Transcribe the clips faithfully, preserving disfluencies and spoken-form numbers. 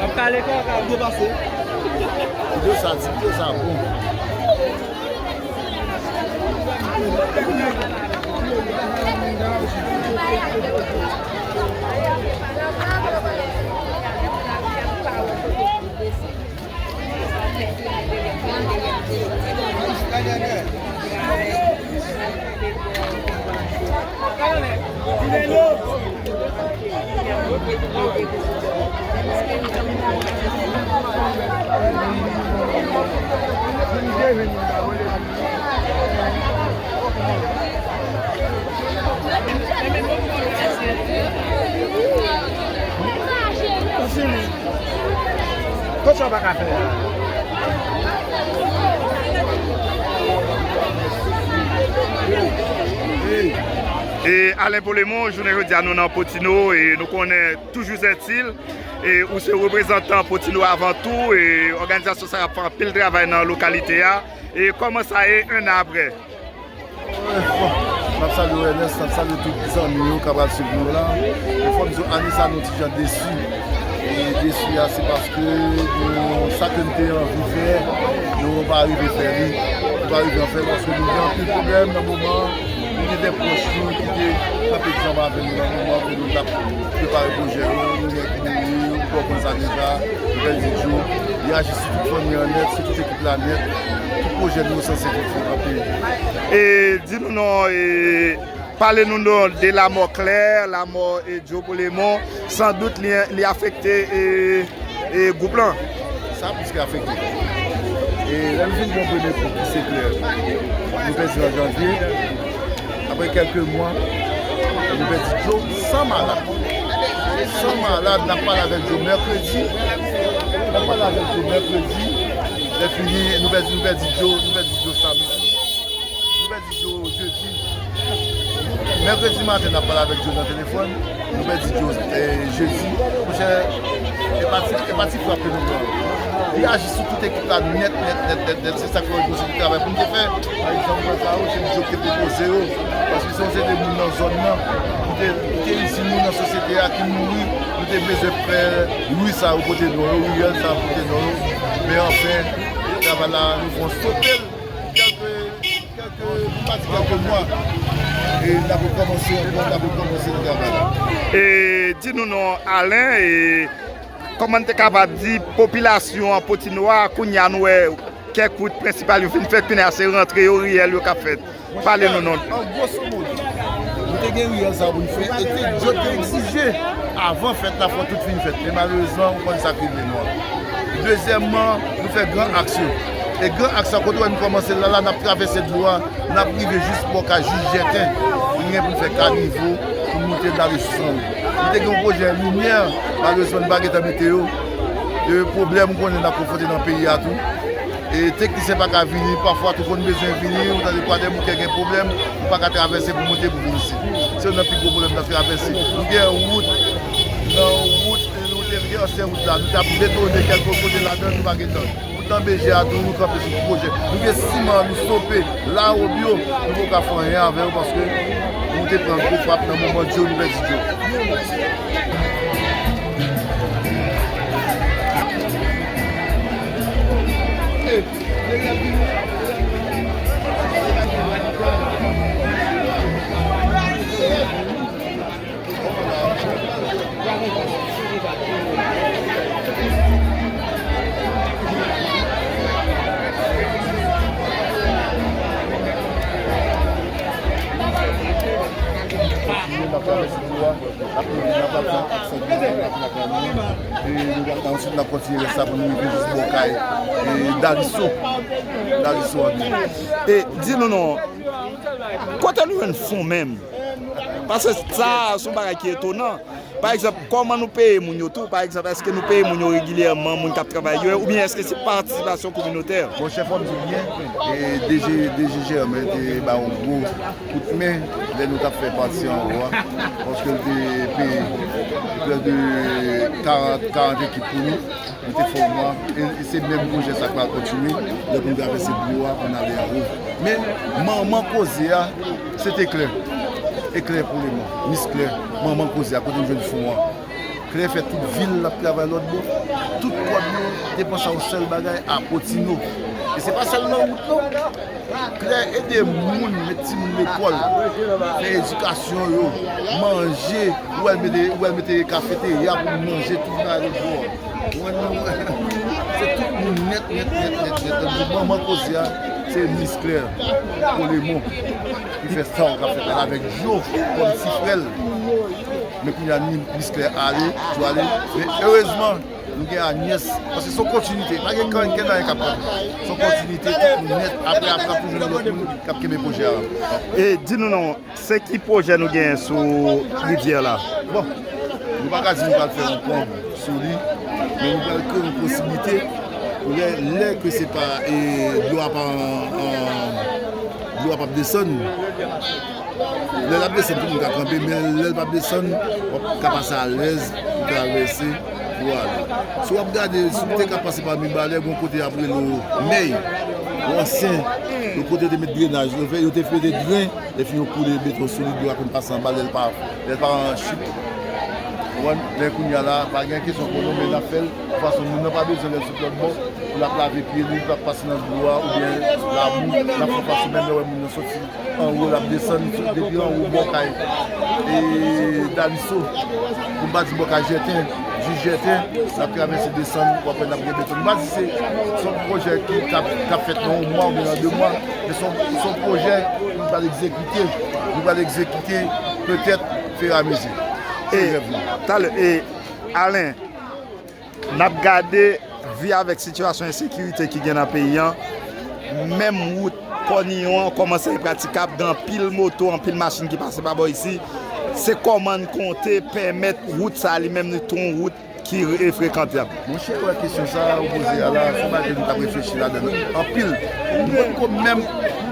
Ap kale kò, kale. Videyo sa, ti videyo sa bon. Kòman sa w pa ka fè a? E Alen Polemon, jounen jodi a nou nan Potino e nou konnen toujou sètil. E ou se reprezantan Potino avan tou, e òganizasyon sa a ap fè anpil travay nan lokalite a. E kòman sa ye, en an apre? Bon, n ap salye w, Ernest, n ap salye tout zanmi yo k ap al swiv nou la. E fò m di w, ane sa, nou ti jan desi. E desi a, se paske nou, sa ke n te anvi fè, nou pa rive fè li. Nou pa rive an fè l paske nou gen anpil pwoblèm nan moman. Nou gen de pwòch nou ki te kanpe ansanm avè nou nan moman ke nou t ap prepare pwojè yo. Nou gen ki mouri, ou konn sa deja. Nou pèdi Djo. Li aji sou tout fanmi an nèt, sou tout ekip la nèt. Tout pwojè nou yo sanse fè kanpe. E di nou non, e pale nou non de lanmò Klè, lanmò e Djo Polemon. San dout li, li afekte e, e gwoup lan. Sa plis ke afekte. E lè nou fin pran premye kou ki se Klè, nou pèdi l an janvye. Apre kèlke mwa, nou pèdi Djo san malad. San malad, n ap pale avèk Djo mèkredi. N ap pale avèk Djo mèkredi. Lè fini, nou pèdi, nou pèdi Djo, nou pèdi Djo samdi. Nou pèdi Djo jedi. Mèkredi maten, n ap pale avèk Djo nan telefòn. Nou pèdi Djo, eh, jedi. Monchè, e pa ti, e pa ti frap ke nou pran. Li aji sou tout ekip la nèt, nèt, nèt, nèt, nèt. Se sa k fè yo di se travay pou n te fè. Pa egzanp, mwen sa yo, se Djo ki te poze yo. Paske se yon seri de moun nan zòn nan. Ki te, ki te itil nou nan sosyete a, ki mouri. Nou te bezwen fè ri sa yo pote non yo, riyèl sa yo pote non yo. Men anfen, travay la, nou fè yon sote l. Kèlke, kèlke, pou pa di kèlke mwa, e n ap rekòmanse ankò, n ap rekòmanse travay la. E di nou non, Alen, e kòman n te kapab di popilasyon an Potino a, kounye a nou wè kèk wout prensipal yo fin fèt, kounye a se rantre yo, riyèl yo k ap fèt. Pale nou non. An gwoso modo, nou te gen riyèl sa pou n fè, e te, Djo te egzije avan fèt la, fò tout fin fèt. Men malerezman, ou konn sa k rive nou an. Dezyèmman, nou fè gran aks yo. E gran aks la, kote w wè nou kòmanse la, la, n ap travèse dlo a, n ap rive jis bò kay jij Jèten. Nou gen pou n fè kanivo, pou n moute lari sou san yo. Nou te gen yon pwojè limyè, malerezman, nou pa gentan mete yo. E pwoblèm, ou konnen, n ap konfwonte nan peyi a tou. E teknisyen pa ka vini, pafwa tou konn bezwen vini, ou tande Kwadèboukè gen pwoblèm, ou pa ka travèse pou monte pou vin isit. Se youn nan pi gwo pwoblèm nan travèse. Nou gen wout, nan wout, nou te gen ansyen wout la, nou t ap betone kèlke kote ladan, nou pa gen tan. Wout nan B G a tou, nou kanpe sou pwojè. Nou gen siman, nou sope, la, Obyo, nou poko ka fè anyen avè yo paske nou te pran gwo frap nan moman Djo, nou pèdi Djo. N ap kontinye, n ap fè aksyon de lajan nan lakay nou. E nou pral, answit, n ap kontinye lè sa pou nou rive jis bò kay, e, Daliso. Daliso an nou. E di nou non, kote nou jwenn fon menm? Paske sa, se yon bagay ki etonan. Pa egzanp, kòman nou peye moun yo tou? Pa egzanp, èske nou peye moun yo regilyèman, moun k ap travay yo, oubyen èske se patisipasyon kominotè? Monchè, fò m di w byen, e, D G, D G Germain te ba yon gwo kout men lè nou t ap fè pati anwo a, paske l te peye près de karant, karant ekip pou nou. Nou te fè yon mwa, e, e se menm pwojè sa k pral kontinye, lè pou n travèse dlo a, pou n ale anwo. Men, manman koze a, se te Klè. E Klè pou leman, Mis Klè, manman koze a, kote nou jwenn fon an. Klè fè tout vil l ap travay lòt bò. Tout kòb yo te panse a yon sèl bagay, a Potino. E se pa sèl nan wout non. Klè ede moun, met timoun lekòl, fè edikasyon yo, manje, ou wè l mete, ou wè l mete kafeterya pou moun manje, tout bagay lòt bò. Ou wè, se tout moun nèt, nèt, nèt, nèt, nèt. Manman koze a, se Minis Klè Polemon ki fè sa w k ap fèt la avèk Jo kòm ti frè l. Men kounye a ni Minis Klè ale, Jo ale. Men erezman, nou gen Agnes. Paske se yon kontinite. Pa gen kenn anyen k ap kanpe. Se yon kontinite, tout moun nèt. Apre, apre, ap toujou gen lòt moun k ap kenbe pwojè a. E di nou non, se ki pwojè nou genyen sou rivyè la? Bon, nou pa ka di nou pral fè yon ponp sou li, men nou pral kreye yon posiblite pou lè, lè ke se pa, e, dlo a pa an, an, dlo a p ap desann. Lè l ap desann, tout moun ka kanpe, men lè l p ap desann, w ap ka pase alèz pou travèse pou ale. Si w ap gade, si w te ka pase pa Mibalè, gon kote ap rele Mèy, yon ansyen, yon kote yo te met drenaj, yo fè, yo te fè de dren, epi yo koule beton solid, dlo a konn pase anba, lè l pa, lè l pa an chit. Ou konprann? Men kounye a la, pa gen kesyon konnen, men n ap fè l yon fason moun nan pa bezwen lè l sot lòt bò, pou l ap lave pye li, pou l ap pase nan dlo a, oubyen labou, n ap fè yon fason, menm lè w wè moun nan soti anwo, l ap desann depi anwo bò kay, e, Daliso, pou m pa di bò kay Jèten, jis Jèten, l ap travèse desann, w ap wè n ap gen beton. M pa di se, se yon pwojè ki, k ap, k ap fèt nan yon mwa oubyen nan de mwa, men se yon, se yon pwojè nou pral egzekite, nou pral egzekite petèt feramezie. Se rèv nou. Talè, e, Alen, n ap gade vi avèk sitiyasyon ensekirite ki gen nan peyi a, menm wout Kòniyon an kòmanse enpratikab, gen anpil moto, anpil machin ki pase pa bò isi. Se kòman n konte pèmèt wout sa a li menm li tou yon wout ki re-, frekantab? Monchè, wè kesyon sa a ou poze a la, se yon bagay ke nou t ap reflechi ladan l anpil. Nou potko menm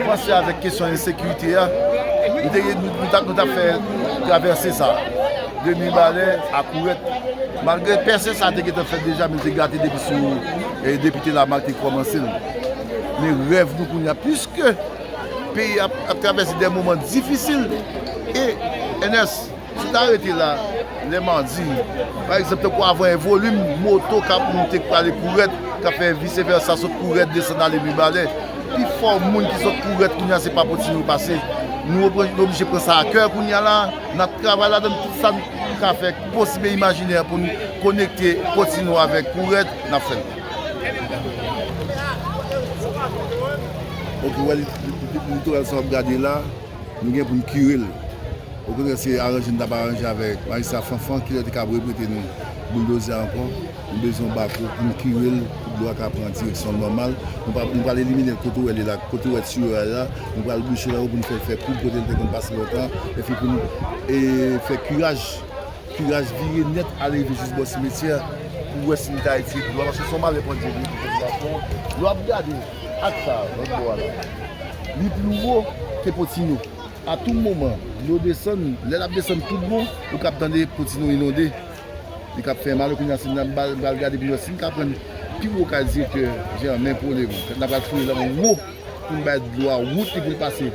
panse avèk kesyon ensekirite a. Nou te, nou, nou t ap, nou t ap fè travèse sa a. De Mibalè a Kourèt. Malgre pèse sa a te gentan fèt deja, men yo te gate depi sou, e, depite Lamarck te kòmanse l. Men rèv nou kounye a, piske peyi a ap, ap travèse de moman difisil. E, Ernest, si w ta rete la, lè madi, pa egzanp, tankou avan yon volim moto k ap moute, k prale Kourèt, k ap fè vise vèsa, sot Kourèt, desann ale Mibalè. Pifò moun ki sot Kourèt kounye a, se pa Potino yo pase. Nou oblije pran sa a kè kounye a la. N ap travay ladan tout sa n ka fè, posib e imajinè, pou n konekte Potino avèk Kourèt, n ap fè l. Ok, wè, li, li, li, litoral sa w ap gade la, nou gen pou n kire l. Okontrè, se aranje n t ap aranje avèk majistra Fanfan, kilè te kab reprete nou bouldoze a ankò. Nou bezwen yon bako pou n kire l, pou dlo a ka pran direksyon nòmal. Nou pa, nou pral elimine l kote w wè l la, kote w wè tiyo a la, nou pral bouche la pou n fè l fè koub kote l te konn pase lontan, epi pou n, e, fè kiraj, kiraj vire nèt al rive jis bò simetyè, pou wè si n ta retire dlo a, paske se yon malè pandye li ye pou popilasyon an. Lè w ap gade ak sa, lòt bò a la, li pli wo ke Potino. A tou moman, dlo desann, lè l ap desann tout bon, ou kab tande Potino inonde. Li kab fè mal, kounye a, si n ap ba-, pral gade pi lwen, si n ka pran pi wo kay direktè Jèmen Polemon, n ap pral fouye la anwo pou n bay dlo a wout li pou l pase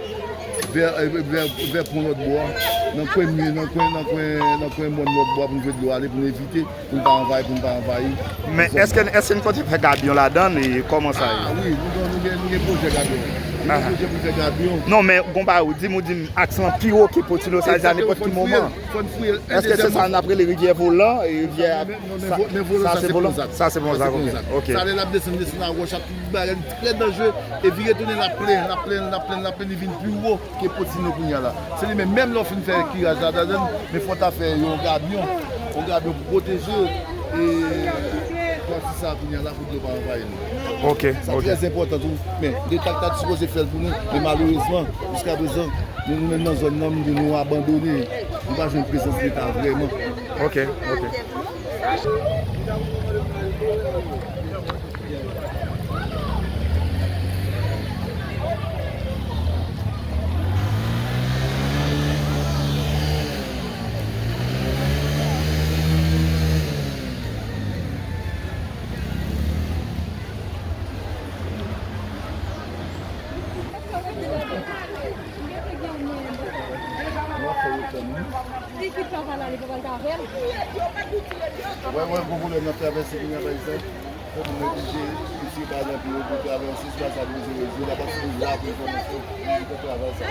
vè, vè, vè pon lòt bò a, nan kwen mi-, nan kwen, nan kwen, nan kwen mòn lòt bò a pou n voye dlo a ale, pou n evite pou n pa anvayi, pou n pa anvayi zòn nan. Men èske, èske n konte fè gabyon ladan l, e kòman sa ye? Ah wi, nou gen, nou gen, nou gen pwojè gabyon. Nou gen pwojè pou n fè gabyon. Non, men gon bagay ou di m, ou di m aks lan pi wo ke Potino, sa vle di a nenpòt ki moman. Fò n fouye l, fò n fouye l. Èske se sa n ap rele rivyè volan, e rivyè a, men, men, men sa, vo-, men volan, sa, sa se volan? Sa se volan, sa se volan, ok. Sa lè l ap desann, desann a wòch, ap tout bagay, li trè danjere, e vire tounen l ap plen, l ap plen, l ap plen, l ap plen, li vin pi wo ke Potino kounye a la. Se li menm, menm lè w fin fè kiraj la ladan l, men fò w ta fè yon gabyon, yon gabyon pou pwoteje, e, pati sa a kounye a la pou dlo pa anvayi l. Ok, ok. Sa trè enpòtan tou, men Leta ta sipoze fè l pou nou, men malerezman, jiskaprezan, nou, nou menm nan zòn nan, nou, nou abandone, nou pa jwenn prezans Leta vrèman. Ok, ok. Li ki travay la, li pa pral travay. Wè, wè, gwo pwoblèm nan travèse kounye a, pa egzanp, fòk moun neglije, mesye pa nan biro pou travèse, se pa sa pou se rezo, la pa sipoze la pou kòmanse, pou travay sa.